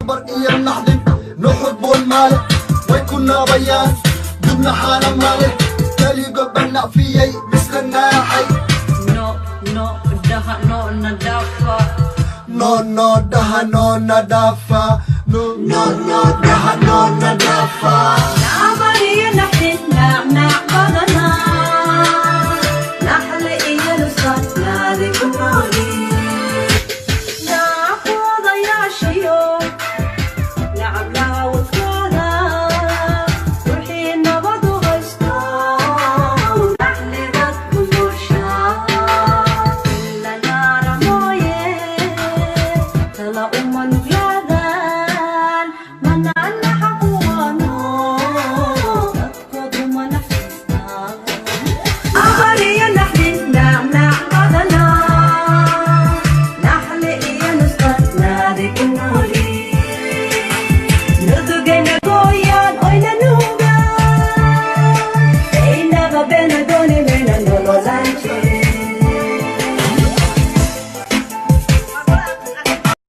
Nabar iyo naxdin nuxurbuun male, way ku naabayaan dubnaxaana male, keligood baa nacfiyey misla naaxay. No no dhaha, no na dhaafa. No no dhaha, no na dhaafa. No no no dhaha, no na dhaafa.